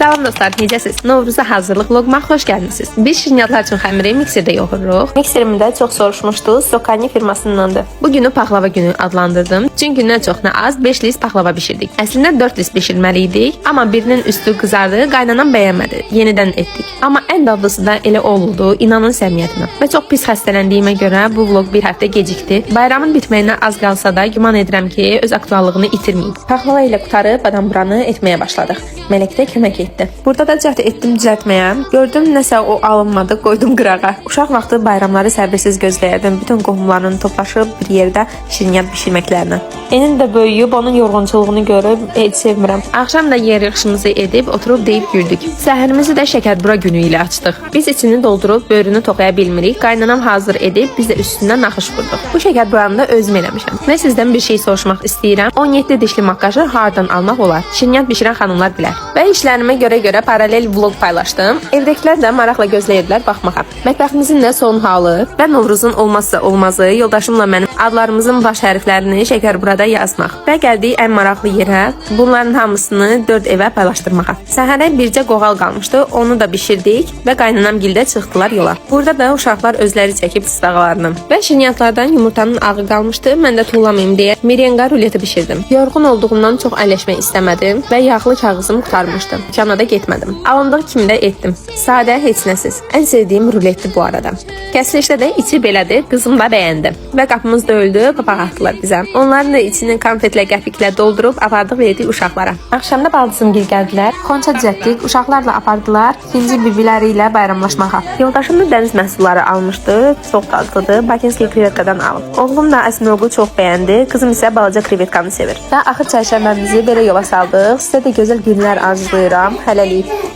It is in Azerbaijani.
Salam dostlar, necəsiz? Novruza hazırlıq vloquma xoş gəlmisiniz. Biz şirniyyatlar üçün xəmiri mikserdə yoğururuq. Mikserimi də çox soruşmuşdunuz, Sokani firmasındandır. Bu günü paxlava günü adlandırdım. Çünki nə çox, nə az 5 lis paxlava bişirdik. Əslində 4 lis bişirməli idik, amma birinin üstü qızardı, qaynanam bəyənmədi. Yenidən etdik. Amma ən dadlısı da elə oldu, inanın səmiyyətimə. Və çox pis xəstələndiyimə görə bu vloq bir həftə gecikdi. Bayramın bitməyinə az qalsa da güman edirəm ki, öz aktuallığını itirməyib. Paxlava ilə qurtarıb badamburanı etməyə başladıq. Mələk də kömək etdi. Burada da cəhd etdim düzəltməyə. Gördüm nəsə o alınmadı, qoydum qırağa. Uşaq vaxtı bayramları səbirsiz gözləyərdim. Bütün qohumların toplaşıb bir yerdə şirniyyat bişirməklərini. İndi də böyüyüb onun yorğunçuluğunu görüb heç sevmirəm. Axşam da yer yığışımızı edib oturub deyib güldük. Səhərimizi də şəkərbura günü ilə açdıq. Biz içini doldurub böyrünü toxuya bilmirik. Qaynanam hazır edib biz də üstündən naxış vurduq. Bu şəkərburanı da özüm eləmişəm. Və sizdən bir şey soruşmaq istəyirəm. 17 dişli makkajı hardan almaq olar? Şirniyyat bişirən xanımlar bilər. Və işlərimə görə paralel vloq paylaşdım. Evdəkilər də maraqla gözləyirdilər baxmağa. Mətbəximizin də son halı və Novruzun olmazsa olmazı yoldaşımla mənim adlarımızın baş hərflərini şəkərburada yazmaq. Və gəldik ən maraqlı yerə, bunların hamısını 4 evə paylaşdırmağa. Səhərə bircə qoğal qalmışdı, onu da bişirdik və qaynanam gildə çıxdılar yola. Burada da uşaqlar özləri çəkib tısbağalarını. Və şirniyyatlardan yumurtanın ağı qalmışdı, mən də tullamayım deyə merenga ruleti bişirdim. Yorğun olduğumdan çox əlləşmək istəmədim və yağlı kağızım qurtarmışdı. Dükana da getmədim. Alındığı kimi də etdim. Sadə, heç nəsiz. Ən sevdiyim ruletdir bu arada. Kəsilişdə də içi belədir, qızım da bəyəndi. Və qapımız döyüldü, papaq atdılar bizə. Onların da içini konfetlə, qəpiklə doldurub apardıq verdik uşaqlara. Axşamda baldızımgil gəldilər. Xonça düzəltdik, uşaqlarla apardılar ikinci bibiləri ilə bayramlaşmağa. Yoldaşım da dəniz məhsulları almışdı, çox dadlıdır. Bakinski krevetkadan alıb. Oğlum da osminoqu çox bəyəndi, qızım isə balaca krevetkanı sevir. Və axır çərşənbəmizi belə yola saldıq. Sizə də gözəl günlər arzulayıram. Hələlik.